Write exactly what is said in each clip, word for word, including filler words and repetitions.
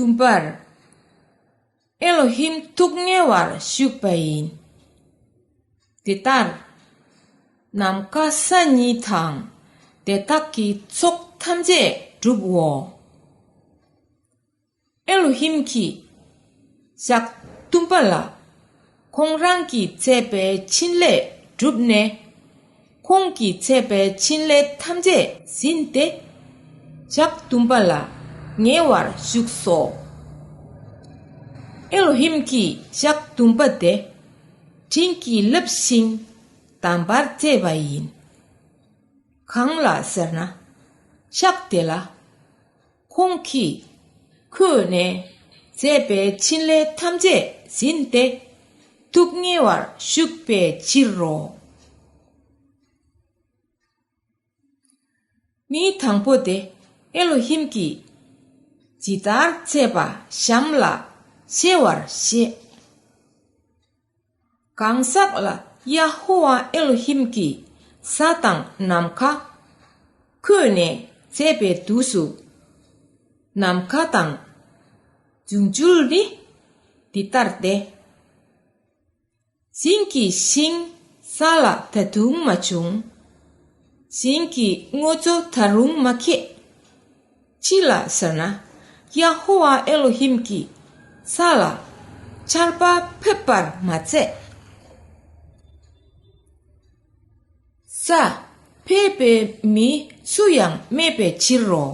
བདུན་པར། ཨེ་ལོ་ཧིམ་ཐུགས་མཉེས་པར་བཞུགས་པ་ཡིན། དེ་ལྟར། ནམ་མཁའ་ས་གཉིས་དང་། དེ་དག་གི་ཚོགས་ཐམས་ཅད་གྲུབ་བོ། ཨེ་ལོ་ཧིམ་གྱིས་ཞག་བདུན་པ་ལ་ཁོང་རང་གིས་མཛད་པའི་ཕྲིན་ལས་བསྒྲུབས་ནས། ཁོང་གིས་མཛད་པའི་ཕྲིན་ལས་ཐམས་ཅད་ཟིན་ཏེ། ཞག་བདུན་པ་ལ་ཉེ་བར་བཞུགས་སོ། ཨེ་ལོ་ཧིམ་གྱིས་ཞག་བདུན་པ་དེ་དྲིན་གྱིས་བརླབས་ཤིང་དམ་པར་མཛད་པ་ཡིན། གང་ལ་ཟེར་ན། ཞག་དེ་ལ་ཁོང་གིས་ཁོ་ནས་མཛད་པའི་ཕྲིན་ལས་ཐམས་ཅད་ཟིན་ཏེ། ཐུགས་མཉེས་པར་བཞུགས་པའི་ཕྱིར་རོ། མི་དང་པོ་དེ་ཨེ་ལོ་ཧིམ་གྱིས་ཇི་ལྟར་མཛད་པ་གཤམ་ལ་ཞེས་པར་བཤད། གང་ཟག་ལ་ཡ་ཧོ་ཝཱ་ཨེ་ལོ་ཧིམ་གྱིས་ས་དང་ནམ་མཁའ་ཁོ་ནས་མཛད་པའི་དུས་སུ། ནམ་མཁའ་དང་འབྱུང་འགྱུར་ནི་འདི་ལྟར་ཏེ། ཞིང་གི་ཤིང་ས་ལ་ད་དུང་མ་བྱུང་། ཞིང་གི་སྔོ་ཚོད་ད་རུང་མ་ཁེགས། ཅི་ལ་ཟེར་ན། ཡ་ཧོ་ཝཱ་ཨེ་ལོ་ཧིམ་གྱིས་ས་ལ་ཆར་པ་ཕེབས་པར་མ་མཛད། ས་ཕེབས་པའི་མི་སུ་ཡང་མེད་པའི་ཕྱིར་རོ།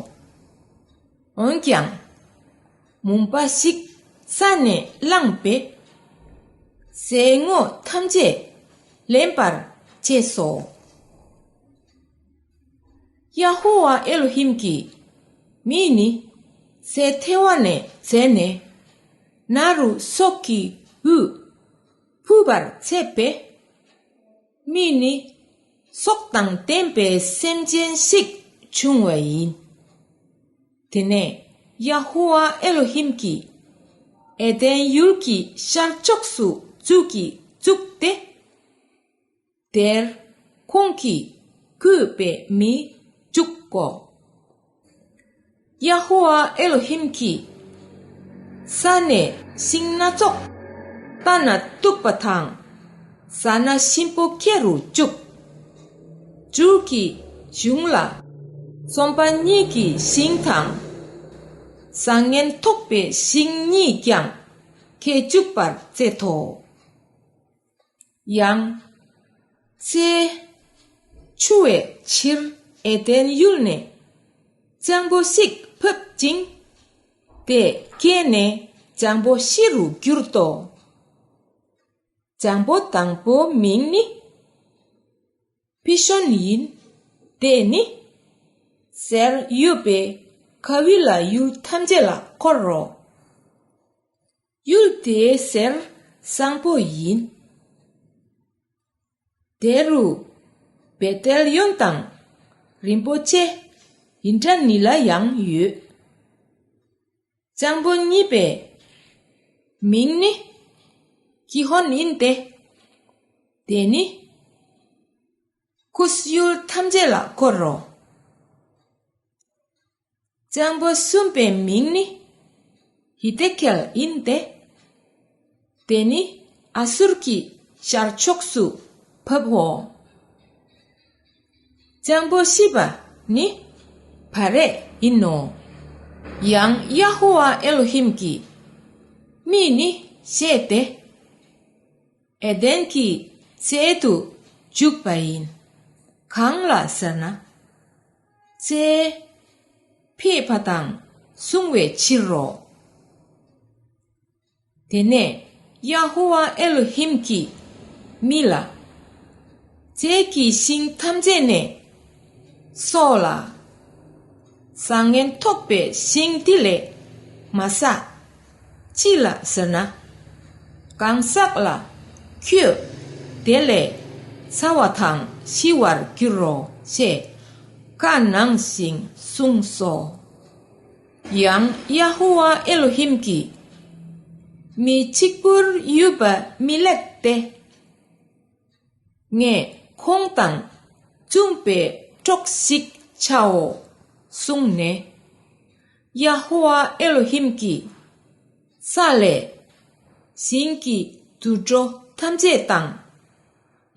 འོན་ཀྱང་། མུན་པ་ཞིག་ས་ནས་བསླངས་པས། སའི་ངོས་ཐམས་ཅད་ལེན་པར་བྱས་སོ། ཡ་ཧོ་ཝཱ་ཨེ་ལོ་ཧིམ་གྱིས་མི་ནི་སའི་ཐལ་བ་ནས་མཛད་ནས། ནཱ་རོའི་སྲོག་གི་དབུས་ཕུལ་བར་མཛད་པས། མི་ནི་སྲོག་དང་ལྡན་པའི་སེམས་ཅན་ཞིག་བྱུང་བ་ཡིན། དེ་ནས་ཡ་ཧོ་ཝཱ་ཨེ་ལོ་ཧིམ་གྱིས་ཨེ་དེན་ཡུལ་གྱི་ཤར་ཕྱོགས་སུ་མཛུབ་ཀྱིས་བཙུགས་ཏེ། དེར་ཁོང་གིས་བརྐོས་པའི་མི་བཅུག་གོ། ཡ་ཧོ་ཝཱ་ཨེ་ལོ་ཧིམ་གྱིས་ས་ནས་ཤིང་སྣ་ཚོགས་ལྟ་ན་སྡུག་པ་དང་། ཟ་ན་ཞིམ་པོ་སྐྱེ་རུ་བཅུག། ཇུས་ཀྱི་གཞུང་ལ་ཚོམ་པ་གཉིས་ཀྱི་ཤིང་དང་། བཟང་ངན་ཐོགས་པའི་ཤིང་གཉིས་ཀྱང་སྐྱེ་བཅུག་པར་མཛད་དོ། ཡང་། ཚེ་འཕྱུར་བའི་ཕྱིར་ཨེ་དེན་ཡུལ་ནས་སྤྱང་པོ་ཞིག་ཕབ་ཅིང་། དེ་སྐྱེས་ནས་སྤྱང་པོ་བཞི་རུ་གྱུར་ཏོ། སྤྱང་པོ་དང་པོའི་མིང་ནི་ཕི་ཤོན་ཡིན། དེ་ནི་ཟེར་ཡོད་པའི་ཁ་བི་ལ་ཡུལ་ཐམས་ཅད་ལ་འཁོར་རོ། ཡུལ་དེའི་ཟེར་བཟང་པོ་ཡིན། དེ་རུ་བེ་ཏེལ་ཡོན་དང་རིན་པོ་ཆེ་ཨིན་དྲ་ནི་ལ་ཡང་ཡོད། སྤྱང་པོ་གཉིས་པའི་མིང་ནི་ཀི་ཧོན་ཡིན་ཏེ། དེ་ནི་ཁུ་སི་ཡུལ་ཐམས་ཅད་ལ་འཁོར་རོ། སྤྱང་པོ་གསུམ་པའི་མིང་ནི་ཧི་ཏེ་ཁེལ་ཡིན་ཏེ། དེ་ནི་ཨ་སུར་གྱི་ཤར་ཕྱོགས་སུ་བབ་བོ། སྤྱང་པོ་བཞི་པ་ནི་བ་རེ་ཡིན་ནོ། ཡང་ཡ་ཧོ་ཝཱ་ཨེ་ལོ་ཧིམ་གྱིས་མི་ནི་བཤད་དེ། ཨེ་དེན་གྱི་ཚལ་དུ་བཅུག་པ་ཡིན། གང་ལ་ཟེར་ན། ཚལ་ཕེབས་པ་དང་སྲུང་བའི་ཕྱིར་རོ། དེ་ནས་ཡ་ཧོ་ཝཱ་ཨེ་ལོ་ཧིམ་གྱིས་མི་ལ། ཚལ་གྱི་ཤིང་ཐམས་ཅད་ནས་སོ་ལ། བཟང་ངན་ཐོགས་པའི་ཤིང་འདི་ལས་མ་ཟ། ཅི་ལ་ཟེར་ན། གང་ཟག་ལ་ཁྱོད་དེ་ལས་ཚ་བ་དང་ཤི་བར་འགྱུར་རོ་ཞེས་བཀའ་གནང་ཞིང་གསུངས་སོ། ཡང་ཡ་ཧོ་ཝཱ་ཨེ་ལོ་ཧིམ་གྱིས་མི་གཅིག་པུར་ཡོད་པ་མི་ལེགས་ཏེ། ངས་ཁོང་དང་མཚུངས་པའི་གྲོགས་ཤིག་བྱའོ་གསུངས་ནས། ཡ་ཧོ་ཝཱ་ཨེ་ལོ་ཧིམ་གྱིས་ ས་ལས་ཞིང་གི་དུད་འགྲོ་ཐམས་ཅད་དང་།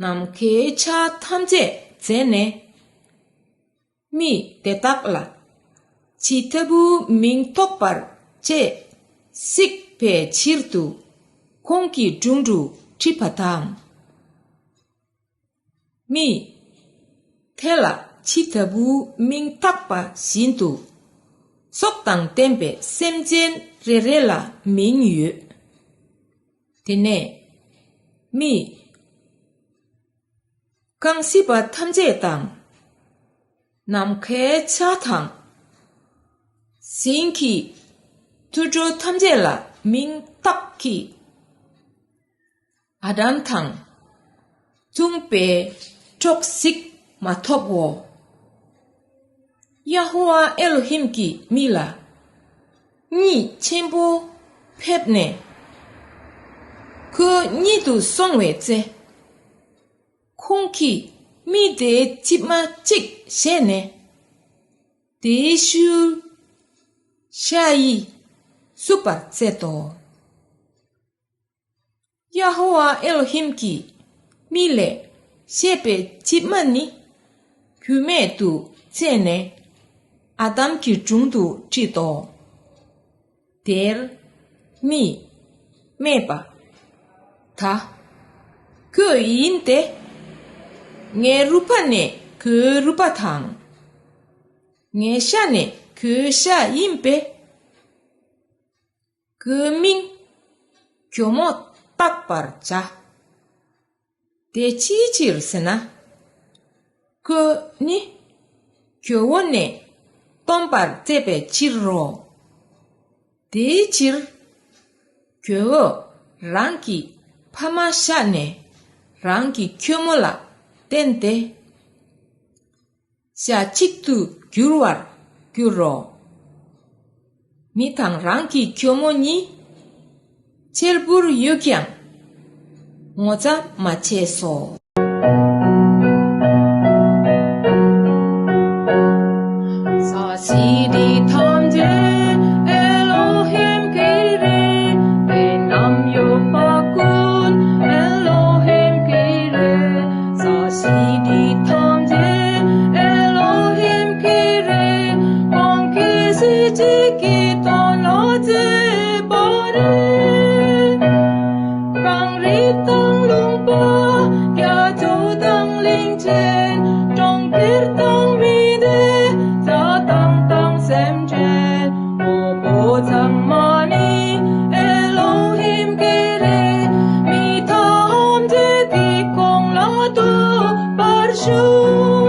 ནམ་མཁའི་ཆར་ཐམས་ཅད་མཛད་ནས། མི་དེ་དག་ལ་ཇི་ལྟ་བུའི་མིང་ཐོགས་པར་བྱེད་གཟིགས་པའི་ཕྱིར་དུ་ཁོང་གི་དྲུང་དུ་ཁྲིད་པ་དང་། མི་དེ་ལ་ཇི་ལྟ་བུའི་མིང་བཏགས་པ་བཞིན་དུ་སྲོག་དང་ལྡན་པའི་སེམས་ཅན་རེ་རེ་ལ་མིང་ཡོད། དེ་ནས་མི་རྐང་སྲིད་པ་ཐམས་ཅད་དང་། ནམ་མཁའི་ཆར་དང་། ཞིང་གི་དུད་འགྲོ་ཐམས་ཅད་ལ་མིང་བཏགས་ཀྱིས། ཨ་དམ་དང་མཚུངས་པའི་གྲོགས་ཤིག་མ་ཐོབ་བོ། ཡ་ཧོ་ཝཱ་ཨེ་ལོ་ཧིམ་གྱིས་མི་ལ་གཉིད་ཆེན་པོ་ཕེབས་ནས་ཁོའི་གཉིད་དུ་སོང་བའི་ཚེ། ཁོང་གིས་མི་དེའི་མཆིལ་མ་གཅིག་བཞེས་ནས། དེའི་ཤུལ་ཤ་ཡིས་བསྲུབས་པར་མཛད་དོ། ཡ་ཧོ་ཝཱ་ཨེ་ལོ་ཧིམ་གྱིས་མི་ལས་བཞེས་པའི་མཆིལ་མ་ནི་རྒྱུས་མེད་དུ་བྱས་ནས་ཨ་དམ་གྱི་དྲུང་དུ་ཁྲིད་དོ། དེར་མིས་སྨྲས་པ། ད་ཁོ་ཡིན་ཏེ། ངའི་རུས་པ་ནས་ཁོའི་རུས་པ་དང་། ངའི་ཤ་ནས་ཁོའི་ཤ་ཡིན་པས། ཁོའི་མིང་གྱོ་མོ་བཏགས་པར་བྱ། དེ་ཅིའི་ཕྱིར་ཟེར་ན། ཁོ་ནི་གྱོ་བོ་ནས་སྟོན་པར་མཛད་པའི་ཕྱིར་རོ། དེའི་ཕྱིར་གྱོ་བོས་རང་གི་ཕ་མ་བཤགས་ནས་རང་གི་གྱོ་མོ་ལ་བརྟེན་ཏེ། ཞག་གཅིག་ཏུ་འགྱུར་བར་འགྱུར་རོ། མི་དང་རང་གི་གྱོ་མོ་གཉིས་གཅེར་བུར་ཡོད་ཀྱང་ངོ་ཚ་མ་བྱས་སོ། ས་གཞི་འདི་ཐམས་ཅད་ཨེ་ལོ་ཧིམ་གྱི་རེད། དེ་རྣམས་ཡོད་པ་ཀུན་ཨེ་ལོ་ཧིམ་གྱི་རེད། ས་གཞི་འདི་ཐམས་ཅད་ཨེ་ལོ་ཧིམ་གྱི་རེད། ཁོང་གིས་གཟི་བརྗིད་ཀྱི་དོན་ལ་མཛད་པ་རེད། གངས་རི་དང་ལུང་པ་རྒྱ་མཚོ་དང་གླིང་ཆེན། གྲོང་ཁྱེར་དང་མི་སྡེ་རྩྭ་ཐང་དང་སེམས་ཅན། དངོས་པོ་ཚང་མ་ནི་ཨེ་ལོ་ཧིམ་གྱི་རེད། མི་ཐམས་ཅད་ཀྱིས་ཁོང་ལ་འདུད་པར་ཞུ།